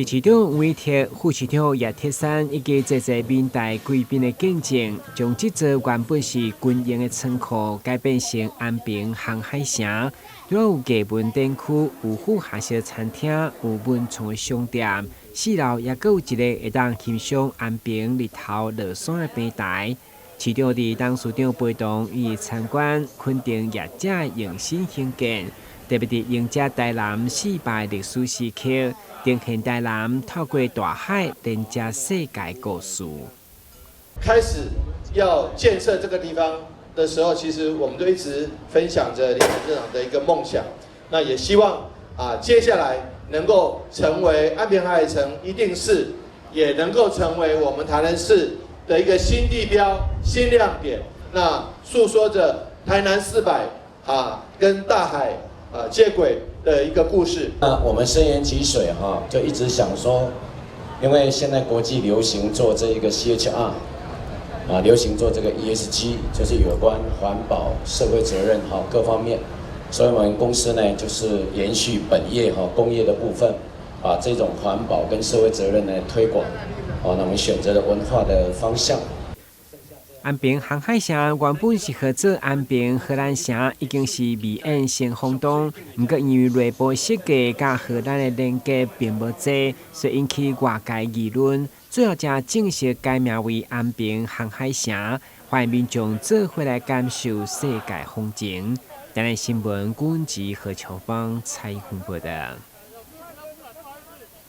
市長委託副市長葉鐵山以及濟濟民代貴賓的見證，將這座原本是軍營的倉庫改變成安平航海城。除了有藝文展區、有富合式餐廳、有文創的商店，四樓也閣有一个會當欣賞安平日頭落山的平台。市長佇董事長陪同伊參觀，肯定業者用心興建，特別佇迎接台南400歷史時刻，呈現台南透過大海連接世界故事。開始要建設這個地方的時候，其實我們都一直分享着林董事長的一個夢想。那也希望啊，接下來能夠成為安平航海城，一定是也能夠成為我們台南市的一個新地標、新亮點。那訴說着台南400啊，跟大海啊接軌的一個故事。那我們深研吉水哈，就一直想說，因為現在國際流行做這一個 CHR。啊，流行做這個 ESG，就是有關環保、社會責任哈各方面，所以我們公司呢，就是延續本業哈工業的部分，把這種環保跟社會責任呢推廣，哦，那我們選擇了文化的方向。安平航海城原本是號做安平荷蘭城，已經是美艷新風洞。毋過因為內部設計佮荷蘭的連結並無濟，所以引起外界議論。最後才正式改名為安平航海城，歡迎民眾做伙來感受世界風情。台南新聞，郭文吉何秋芳採訪報導。